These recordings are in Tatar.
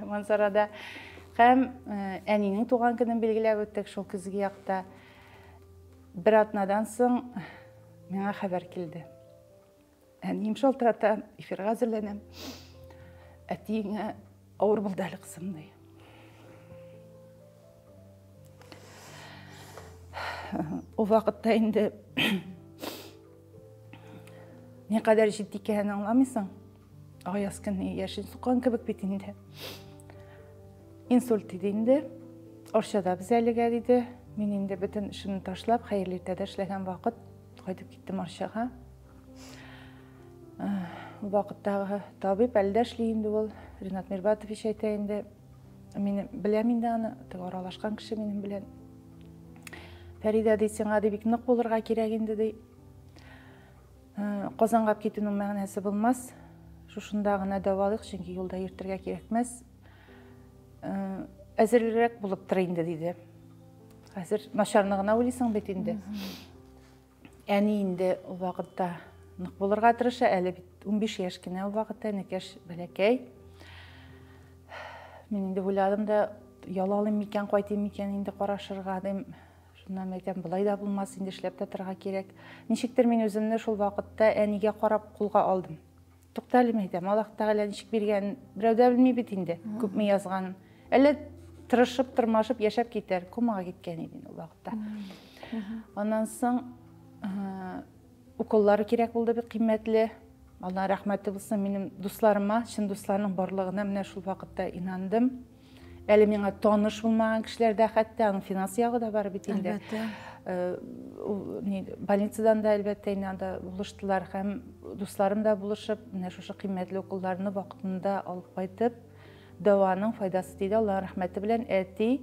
Мансарада. Һәм әнинең туган көнен билгеләп үттек шул көзге якта. Бер атнадан соң миңа хәбәр килде. Әнием шалтырата, эфирга әзерләнәм. Әтиеңә авыр булды әле, кызым, ди. Ул вакытта инде никадәр җитди икәнен аңламыйсың. Аяз көнне яшен суккан кебек бит инде. Инсульт иде инде. Арчада без әлегә, диде. Мин инде бөтен эшемне ташлап, хәерле иртәдә эшләгән вакыт, кайтып киттем Арчага. Ул вакыттагы табиб әле дә эшли инде ул, Ринат Мирбатович әйтә инде. Мин беләм инде аны, теге аралашкан кеше минем белән. Фәридә, ди, сиңа ди бик нык булырга кирәк инде, ди. Казанга китүнең мәгънәсе булмас. Шушында гына дәвалыйк, чөнки юлда йөртергә кирәкмәс. Әзерлерәк булып тор инде, диде. Хәзер начарны гына уйлыйсың бит инде. Әни инде ул вакытта нык булырга тырыша, әле бит 15 яшь кенә ул вакытта, энекәш бәләкәй. Мин инде уйладым да, ял алыйм микән, кайтыйм микән инде карашырга дим. Шуннан әйтәм, болай да булмас, инде эшләп тә торырга кирәк. Ничектер мин үземне шул вакытта әнигә карап кулга алдым. Тукта әле, әйтәм, Аллаһ Тәгалә ничек биргәнен берәү дә белми бит инде, күпме язганын. Әллә тырышып, тырмашып яшәп китәр, комага киткән иде инде ул вакытта. Аннан соң уколлары кирәк булды бик кыйммәтле. Аллаһ рәхмәте булсын минем дусларыма, чын дусларның барлыгына менә шул вакытта инандым. Әле миңа таныш булмаган кешеләр дә хәтта аның финанс ягы да бар бит инде. Әлбәттә. Ул больницадан да әлбәттә инде анда булыштылар һәм дусларым да булышып, менә шушы кыйммәтле уколларны вакытында алып кайтып, дәваның файдасы тиде. Аллаһ рәхмәте белән әти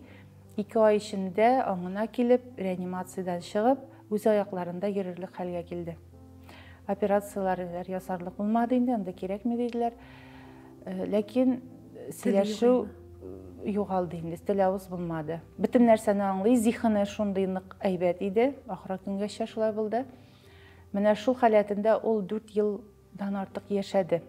2 ай эчендә аңына килеп, реанимациядән чыгып, үз аякларында йөрерлек хәлгә килде. Операцияләр ясарлык булмады инде, анда кирәкми диделәр. Ләкин сөйләшү югалды инде, тел авыз булмады. Бөтен нәрсәне аңлый, зиһене шундый нык әйбәт иде, ахыргы көнгәчә шулай булды. Менә шул халәтендә ул 4 елдан артык яшәде.